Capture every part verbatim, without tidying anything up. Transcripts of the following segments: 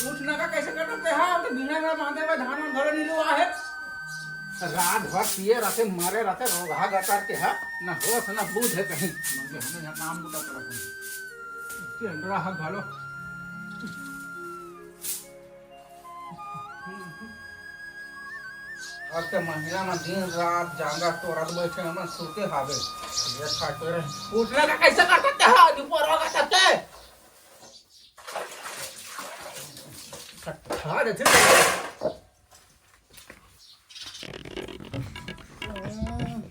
उठना का कैसे करत हे? हाँ, तो बिना ना बांधे में धान में भरे नीलू आहे। रात भर पिए रहते, मरे रहते, रोगहा गतर के है, ना होश, ना बूझ है कहीं। मगर हमें यहाँ काम बुता करत है। टेंडरा है घलो। अब तो महीना में दिन रात जांगा तोरत बैठे, हमन सुते हावे। ये खाते रहे। उठना का कैसे करत हे? हाँ, ऊपर होगा तब के। खा देथे।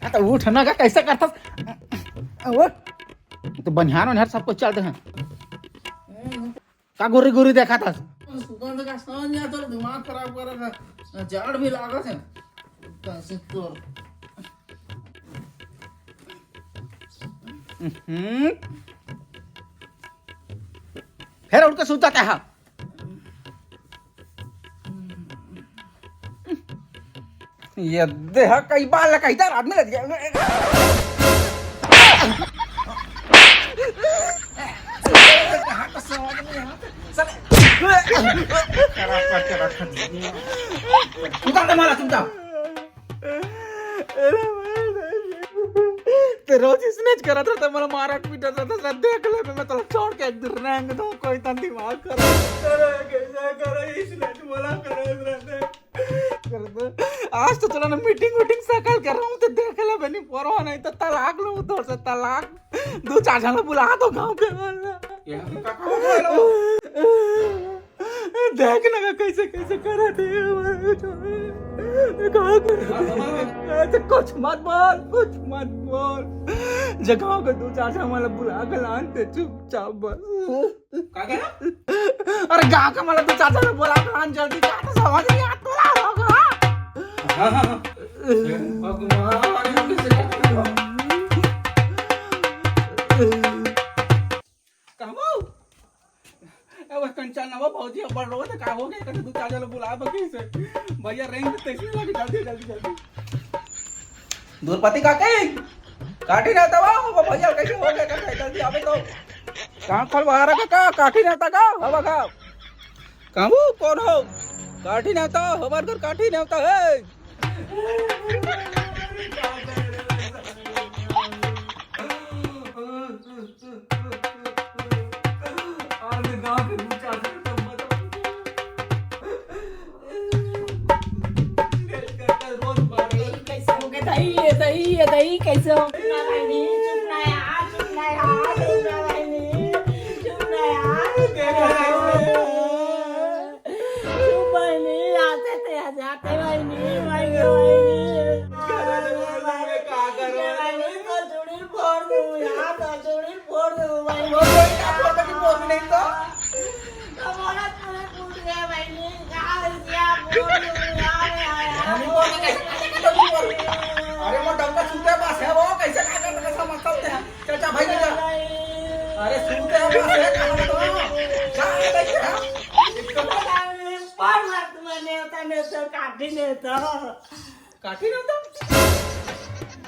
आ, तो उठ ना, का कैसे करथस? उठ। तो बनिहार वनिहार सब कुछ चलते हैं। का गुरी गुरी देखत हस? सुबह से का समझ नहीं आता, दिमाग खराब कर रखा। जाड़ भी लागत है। कैसे तोर? हम्म। फिर उठ के सूत जाता है। ये देह कई बार लगा इधर आदमी लग गया। उतार दे माला, चुपचाप। अरे भाई, ते रोज इसने च करत रहता, मला मारत पीटत रहता, सब देख ले, मैं तोला छोड़ के एक दिन रेंग दो, कोई तन दिमाग खराब करे, कैसा करे, इसने च बोला करे रहते। कर दो। आज तो चलो ना, मीटिंग वीटिंग सकल कर रहा हूँ, तो देख ले बनी परो, नहीं तो तलाक लूँ तोर से, तलाक। दो चार झन बुला दो गाँव के वाला। ये हम का कहूँ बोलो? देख ना कैसे कैसे करत हे। का करत हे? कुछ मत बोल, कुछ मत बोल। जे गाँव के दो चार झन वाला बुला के लान ते चुपचाप बस। का कहे? अरे गाँव के वाला दो चार झन बोला के लान जल्दी, का तो समझ नहीं आता तोला होगा। हाँ, हाँ, हाँ। भगवान, कैसे करत हे? कहबो? ए, वो कंचन ना, वो भौजी अब्बड़ रोवत हे, का हो गया? कहते, "दू चार झन बुला बकी से।" भैया, रेंग दे, तैसे लगे, जल्दी, जल्दी, जल्दी। दुरपति काकी, काठी ना तवा, वो भैया कैसे हो गया? कहते, "जल्दी आवे तो।" कहाँ खोल बाहर का, का? काठी ना तका, हवा का? कहूँ, कौन हो? काठी ना तो, हमार घर काठी ना होता है। कैसे हो गए दही, ये दही, ये दही, कैसे हो गए? चुप ना बहिनी, चुप ना यार, चुप ना यार, चुप ना बहिनी, चुप ना यार। चुप बहिनी, आते ते आ जाते बहिनी, बहिनी, बहिनी। का करो? बहिनी, तो चूड़ी फोड़ दूँ, यहाँ तो चूड़ी फोड़ दूँ, बहिनी। फोड़ दो, क्या फोड़ दो, कि फोड़ भी नहीं तो? तो बोला तूने कूद गया बहिनी, कहाँ है क्या? फोड़ दूँ, यहाँ है, यहाँ है। हम बोल के कैसे, कैसे, कैसे बोल? अरे, वो डंका सूते पास है, वो कैसे, क्या करते, कैसा मत करते हैं? चाचा भाई, चाचा। अरे, सूते हैं, पास है, कहाँ तो? जा, जा, जा। पर मत मने होता, नहीं तो काटी नहीं तो। काटी ना तो।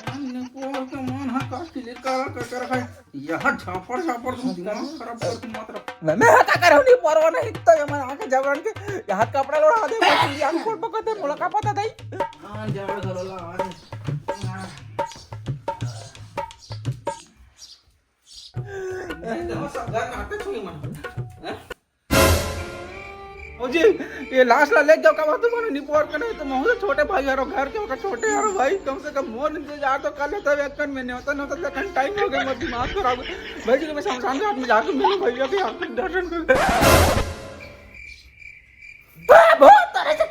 मन ने पोर के मन हा काटी ले, काला कर कर खाए। यहाँ झापड़ झापड़ तुम दिमाग खराब कर तुम मत रख। मैं, मैं हा का करूँ, नहीं परवा नहीं तो ये मन आके जबरन के ये हाथ कपड़ा लोड़ा दे, बस ये आंख खोल पकड़ दे, मोला का पता दई। हाँ, जाड़ घरो ला आज। नहीं तो सब घर नाटक हुई मन। हैं? ओ जी, ये लाश ला ले जाओ, का बात तुम्हारे निपोर के नहीं, तो महू से छोटे भाई हरो घर के, ओकर छोटे हरो भाई, कम से कम मोर इंतजार तो कर लेता है, एक कन में नहीं होता, नहीं होता, लेकिन टाइम हो गया, मत दिमाग खराब। भाई जी, मैं शमशान घाट में जाके मिलूं भैया के, आप दर्शन कर। बाबू, तेरे से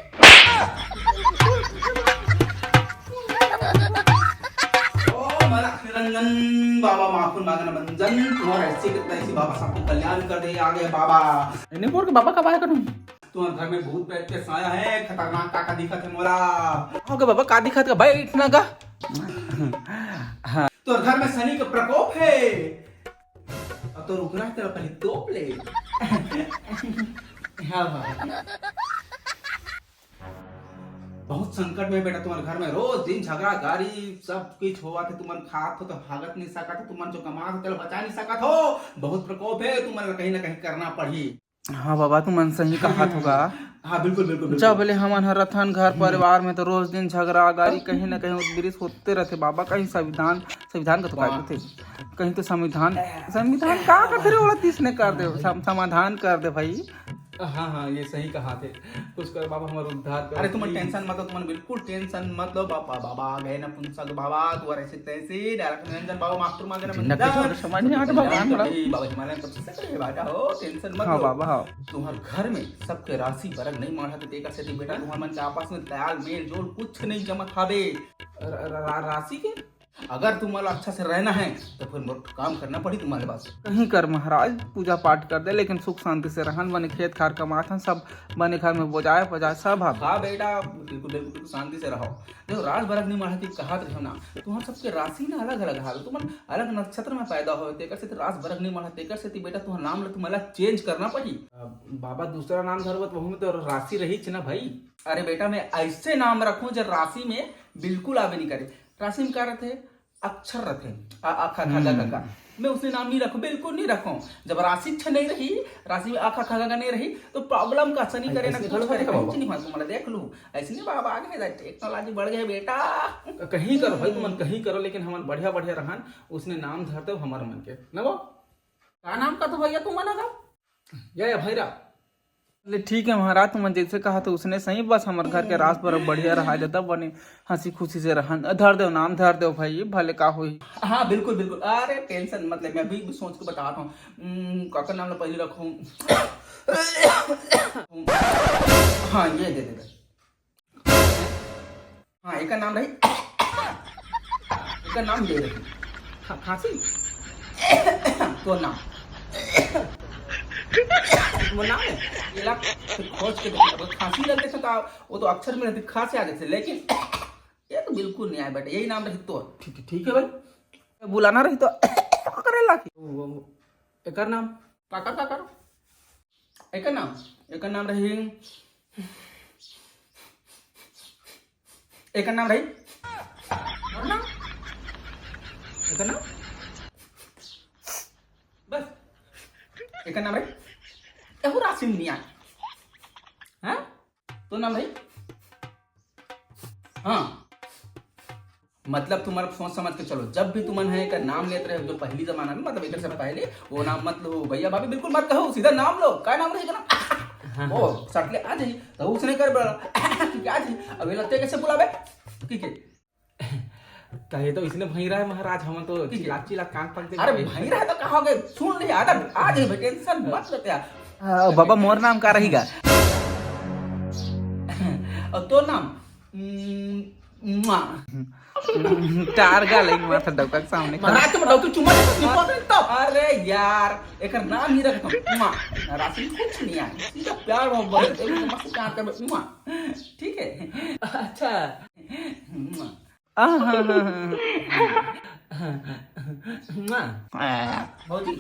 ओम अलख निरंजन बाबा माखुन मगन मंजन, तुम्हारा ऐसे कितना ऐसी बाबा सबको कल्याण कर दे, आ गए बाबा। नहीं बोल के बाबा कब आया करूँ? तुम्हारे घर में भूत प्रेत के साया है, खतरनाक काका दिखत है मोला। हो गया बाबा, का दिखत का भाई इतना का? हाँ। तो घर में शनि का प्रकोप है। अब तो रुक रहा है तेरा, पहले तोप ले। हाँ बाबा। बहुत संकट में बेटा, तुम्हारे घर में रोज दिन झगड़ा गारी सब कुछ होवा थे, तुमन खात हो तो भागत नहीं सकत हो, तुमन जो कमात हो तेला बचा नहीं सकत हो, बहुत प्रकोप है, तुमन ला कहीं ना कहीं करना पड़ी। हाँ बाबा, तुमन सही कहात हो गा। हाँ, बिल्कुल, बिल्कुल, बिल्कुल। जब ले हमन ह रथन घर परिवार में, तो रोज दिन झगड़ा गारी कहीं ना कहीं उद्बिरिस होते रहथे बाबा। कहीं संविधान, संविधान का तो का वाह। कथे, कहीं तो संविधान, संविधान का कथे रे, ओला तीस ने कर दे, सम-, समाधान कर दे भाई। हाँ, हाँ, ये सही कहाथे। कुछ कर बाबा, हमर उद्धार कर, अरे, तुमन please। Tension मत लो, तुमन बिल्कुल tension मत लो। बाबा, बाबा आ गए नपुंसक बाबा, तू अरे ऐसे तैसे, डायरेक्ट निरंजन बाबा, मास्टर मार देना जिंदा बंदा। के तो समझ नहीं आता बाबा, जिंदा बाबा। के तो, बाबा, हिमालय कब से कर रहे बाबा हो, tension मत हाँ लो। बाबा, हाँ। तुम्हर घर में सबके राशि बरग नहीं माढ़ा, तो तेकर सेती बेटा, तुम्हर मन के आपस में ताल मेल जोल कुछ नहीं जमत हावे। र-, र-, रा-, राशि के अगर तुमन ला अच्छा से रहना है, तो फिर मोर काम करना पड़ी तुम्हारे पास। कहीं कर महाराज, पूजा पाठ कर दे, लेकिन सुख शांति से रहन, बने खेत खार कमाथन, सब बने घर में बोजाए पजाए सब हावे। हाँ बेटा, बिल्कुल, बिल्कुल, बिल्कुल शांति से रहो। देखो, रास बरग नहीं माढ़ा के कहात रहो ना, तुम्हार सबके राशि ना अलग अलग हावे, तुमन अलग नक्षत्र में पैदा हो, तेकर से रास बरग नहीं माढ़ा, तेकर से बेटा तुम्हार नाम ला तुम्हारा change करना पड़ी। अब बाबा दूसरा नाम धरबत, वहू में तो राशि रहीच ना भाई। अरे बेटा, मैं ऐसे नाम रखूं जो राशि में बिल्कुल आवे नहीं करे। राशि में का रहथे? अक्षर रथे, आ, आ, खा, खा, गा, गा, गा। हम्म। मैं उसने नाम नहीं रखूं, बिल्कुल नहीं रखूं। जब राशि अच्छा नहीं रही, राशि में आ, खा, खा, गा, गा नहीं रही, तो problem का अच्छा नहीं करे ना, ऐसे कुछ घलो करे, होथे कहीं बाबा। नहीं होय, तुम्हारा देख लू। ऐसे नहीं बाबा, आगे है, technology बढ़ गई बेटा। कहीं करो भाई, तुमन कहीं करो, लेकिन हमन बढ़िया, बढ़िया रहन, उसने नाम धर दो हमर मन के, ना वो? का नाम का तो भैया तुमन का? या, या भैरा। ले ठीक है महाराज, तुमन जैसे कहा तो उसने सही, बस हमर घर के रास बरग बढ़िया रहा देता, बने हंसी खुशी से रहन। धर देव नाम, धर देव भाई, भले का होई। हाँ, बिल्कुल, बिल्कुल। अरे tension मत ले, मैं भी सोच के बतात हूँ। हम्म, काकर नाम ला पहले रखूँ। हाँ, ये दे दे। हाँ, एकर नाम रही, एकर नाम ये रही। खा-, खांसी? तो नाम। वो नाम है, ये ला, फिर खोज के देखो, अगर खांसी लग गई तो वो तो अक्षर में रहती, खा से आ जाते, लेकिन ये तो बिल्कुल नहीं आया बेटा, यही नाम रही तो। ठीक, ठीक, ठीक है भाई, बुलाना रही तो करे ला की। वो, वो, एकर नाम? काकर, काकर? एकर नाम, एकर नाम रही, एकर नाम रही, और नाम, एकर नाम, बस, एकर नाम रही, एहू राशि में नहीं आए। हाँ? तो नाम रही, हाँ, मतलब तुम्हारा सोच समझ के चलो, जब भी तुमन है एकर नाम लेत रहे, जो पहली जमाना में, मतलब एकर से पहले, वो नाम मत लो भैया भाभी, बिल्कुल मत कहो, सीधा नाम लो। का नाम रही ना? हाँ, वो हाँ। सटले आ जाई, तो उसने कर बड़ा, ठीक है, आ जाई। अब ये लगते कैसे बुलावे? ठीक है। कहे तो इसने भई रहा है महाराज, हम तो ठीक है। चिल्ला चिल्ला कान पक अरे जाएंगे। भई रहा है तो कहा हो गए, सुन ले, आ जा, आ जाई भाई, tension मत लेते यार। हाँ, बाबा, मोर नाम का रही गा? और तो नाम, उम, मुआ। टार गा लई माथा डौका के सामने। महाराज के डौका चुम्मा देता, निपट रहे तब। अरे यार, एकर नाम ही रखता हूँ, मुआ। राशि कुछ नहीं है, सीधा प्यार मोहब्बत, एक मस्त प्यार कर, मुआ। ठीक है? अच्छा। मुआ। आहा, हा, हा, हा। मुआ। आ। भौजी।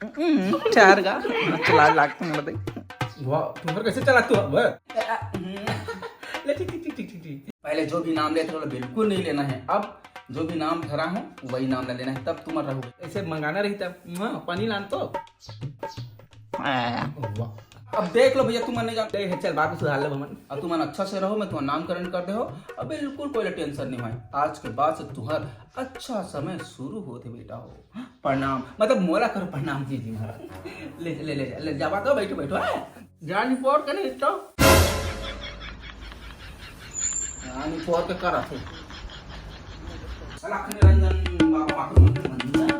हम्म, चार गा। चला लागते हैं, मतलब। वाह, तुम्हारे कैसे चलाते हो? वाह। ले, ठीक, ठीक, ठीक, ठीक, ठीक, ठीक। पहले जो भी नाम लेते हो, बिल्कुल नहीं लेना है। अब जो भी नाम धरा हूँ, वही नाम ले लेना है, तब तुम रहोगे। ऐसे मंगाना रही तब, हाँ, पानी लान तो। वाह। अब देख लो भैया, तुम नहीं जानते। ए, चल, बात सुधार ले, बमन। अब तुम अच्छा से रहो, मैं तुम्हारा नामकरण कर दे हो। अब बिल्कुल कोई tension नहीं है। आज के बाद से तुम्हारा अच्छा समय शुरू होते बेटा हो। प्रणाम, मतलब मोला करो प्रणाम जी, जी महाराज। ले, ले, ले, ले, जावा तो, बैठो, बैठो, हैं? जानी पोर के नहीं तो। जानी पोर के करा थे। अलख निरंजन बाबा के मंदिर।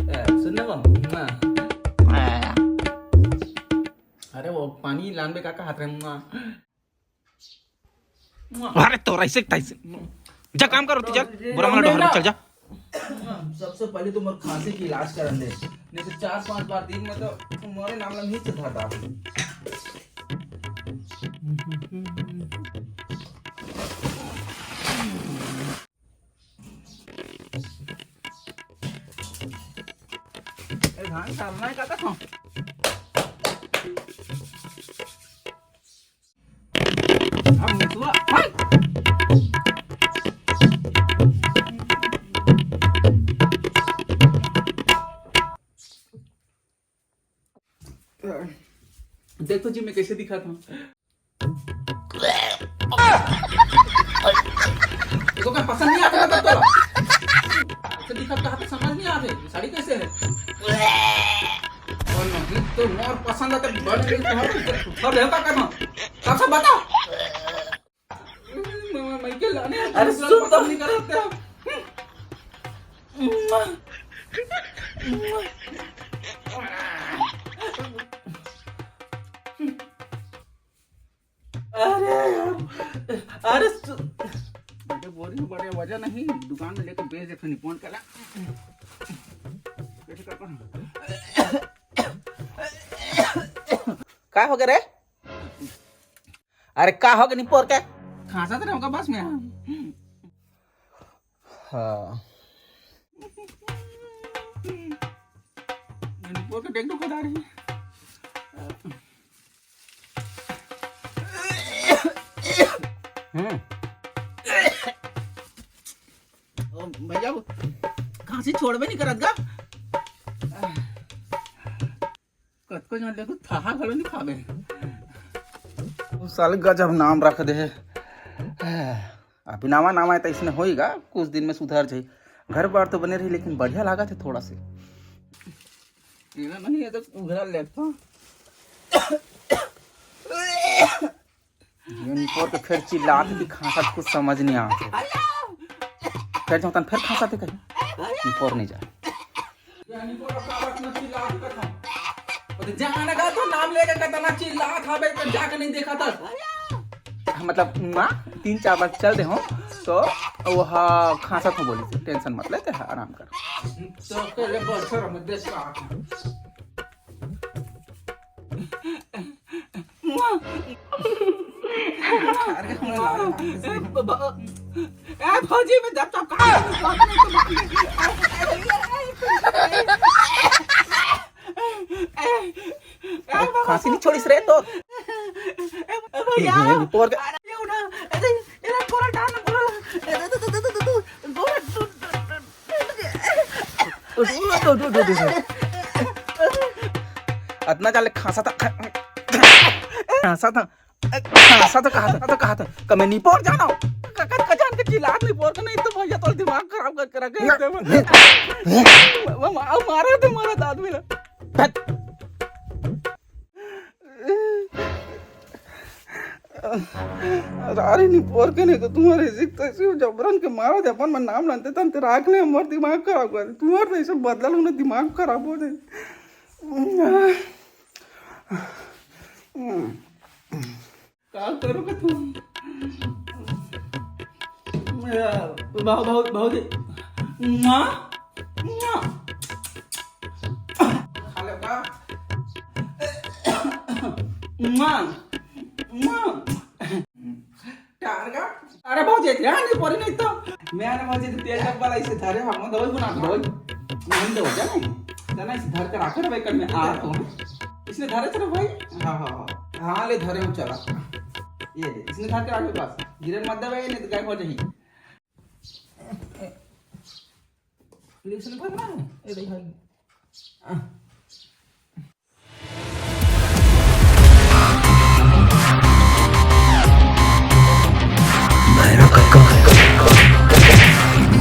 ए, सुन ना बाबू, ना। अरे वो पानी लानबे का कहात रहे, मुआ। अरे तोरा ऐसे तैसे। जा काम कर, तू चल। बुरा मना डोहर में चल जा। सबसे पहले तो मोर खांसी के इलाज करन दे, नहीं तो चार पांच बार दिन में तो मोरे नाम ला नीचे धर डाल। ए, धान सारना है का, का? अब मितुआ, हट। देख तो जी, मैं कैसे दिखाता हूँ। देखो, क्या पसंद नहीं आता ना तोला? ऐसे दिखत का तो समझ नहीं आते, साड़ी कैसे है? और नहीं तो मोर पसंद आता, बड़ नहीं तो हर, हर रहता करना। सब, सब बता। मैं, मैं के लाने अरे, दूसरा सुन तो। पसंद नहीं करते। अरे यार, अरे सु- बड़े बोरी में बड़े वजन नहीं, दुकान में लेके बेच दे, फिर निपोन कला। कैसे करता हूँ? का हो गया रे? अरे का हो गया निपोर के? खांसा तो रहूंगा बस मैं। हाँ। निपोर के देख दो खुदा रही। हम्म। ओ, भैया, वो खांसी छोड़बे नहीं करत गा। कतको जन देखो, थाहा घलो नहीं खाबे। वो साले गजब नाम रख दे। अभी नावा नावा है, तो इसने होएगा, कुछ दिन में सुधर जाए। घर बार तो बने रही, लेकिन बढ़िया लागत है थोड़ा से। तेरा नहीं है तो उघरा लेता। ये निपोर के फिर चिल्लात कि खांसत कुछ समझ नहीं आत हे। फिर जो तन फिर खांसत हे कहीं। निपोर नहीं जा। ये निपोर का बात न चिल्लात कथा। अरे जाने का तो नाम लेके कतना चिल्लात हवे तो जाके नहीं देखा था। मतलब माँ तीन चार बार चल दे हो तो वो हा खांसत हो बोली, tension मत लेते, आराम कर। तो के ले बड़ शर्म दे साथ। ए, ब-, ब-, ए, भौजी, मैं जब तक ए, ए, बाबा, खांसी नहीं छोड़िस रे तो। ए, ए, भैया, ए, ए, पोर के अरे, ये उठा, अरे, ये पूरा डाल, पूरा, ए, दे, दे, दे, दे, दे, दे, पूरा, उठ, उठ, उठ, उठ, उठ। अतना जाले खांसा था, खांसा था, खांसा था, कहा था, तो कहा था, कब मैं निपोर जाना हूँ? क-, क-, क-, जान के चिल्लात निपोर के नहीं तो भैया तो दिमाग खराब करके रखे हैं। वो मा-, मारा तो मारा था आदमी ना। अरे निपोर के नहीं तो तुम्हारे इसी तो इसी जबरन के मारा दे, अपन में नाम लानते तन ते राख ले, मोर दिमाग खराब कर, तुम्हारे तो इसे बदला लूँ ना, दिमाग खराब हो जाए। का करो का तू? भाव, भाव, भाव दे। माँ, माँ। खा ले का? माँ, माँ। टारगा। अरे भौजी, ध्यान नहीं पड़ी नहीं तो। मैं ना भौजी, तेल डब्बा ला इसे धरे, हम दवाई बना दवाई। नहीं दो, जाने? जाना इसे धर कर आकर भाई, कर मैं आ रहा हूँ। इसने धरे चलो भाई। हाँ, हाँ, हाँ। हाँ, ले धरे हूँ, चला। ये ले, इसने धर कर आगे पास। गिरन मत दे भाई, नहीं तो गायब हो जाएगी। ले, इसने धर ना। ये देख भाई। भैरव कक्का,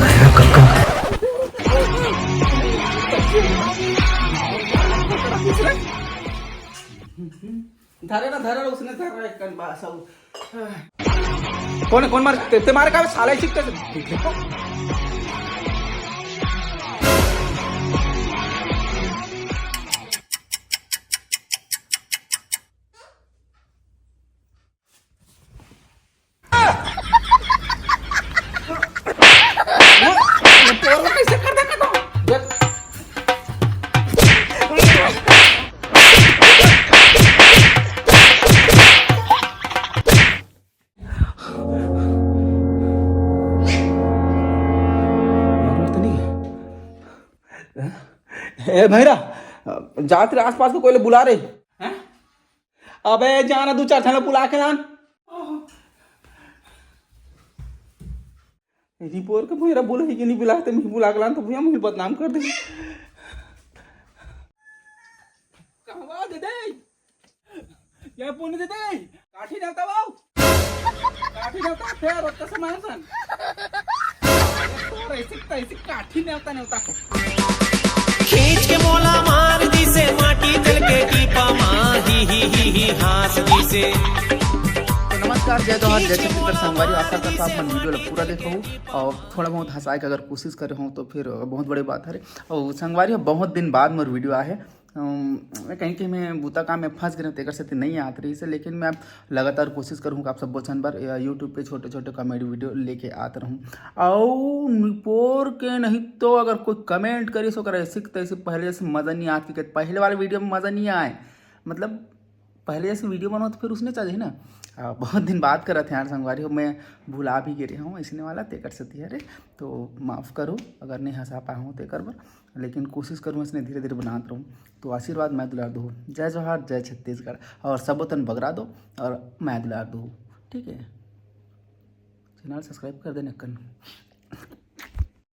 भैरव कक्का। धरे ना, धरे ना, उसने धर रहा है कन बा-, सब। कौन है, कौन मार-, ते, ते मारे का साला, इसी तरह से। ए भैरा, जात रे आसपास के कोई ले बुला रे। हैं? अबे जाना दू चार ठन बुला के लान। रिपोर्ट के भैरा बोले कि नहीं बुलाते, मैं बुला के लान तो भैया मुझे बदनाम कर दे। कहवा दे दे? ये पुनी दीदी, काठी नेवता बाऊ, काठी नेवता, फेर ओतका समय सन। तोर ऐसे तैसे काठी नेवता नेवता। खींच के मोला मार दिसे माटी तेल के टीपा मा, ही ही ही ही हाँस दिसे। तो नमस्कार, जय जोहार, जय छत्तीसगढ़ संगवारी, आशा करता आप मन वीडियो ला पूरा देखो और थोड़ा बहुत हंसाए के अगर कोशिश करे हो तो फिर बहुत बड़ी बात है। और संगवारी, बहुत दिन बाद मोर वीडियो आए है। अम, मैं कहीं कहीं में बूता काम में फंस गए, तेकर सेती नहीं आत रही से, लेकिन मैं अब लगातार कोशिश करूँ कि आप सब बोचन बर, अ, YouTube पे छोटे छोटे कॉमेडी वीडियो लेके आत रहूँ। और निपोर के नहीं तो अगर कोई कमेंट करिस ओकर ऐसे की तैसे, पहले जैसे मज़ा नहीं आत, कि पहले वाले वीडियो में मज़ा नहीं आए, मतलब पहले जैसे वीडियो बनाओ तो फिर उसने चाहिए ना। आ, बहुत दिन बात करत हैं यार संगवारी हो, मैं भुला भी गे रहे हूँ इसने वाला, तेकर सेती हरे, तो माफ़ करो अगर नहीं हंसा पाए हूँ तेकर बर, लेकिन कोशिश करूँ इसने धीरे धीरे बनात रहूँ। तो आशीर्वाद मैं दुलार दो, जय जोहार, जय छत्तीसगढ़, और सबोतन बगरा दो और मैं दुलार दो, ठीक है। चैनल सब्सक्राइब कर देना कन।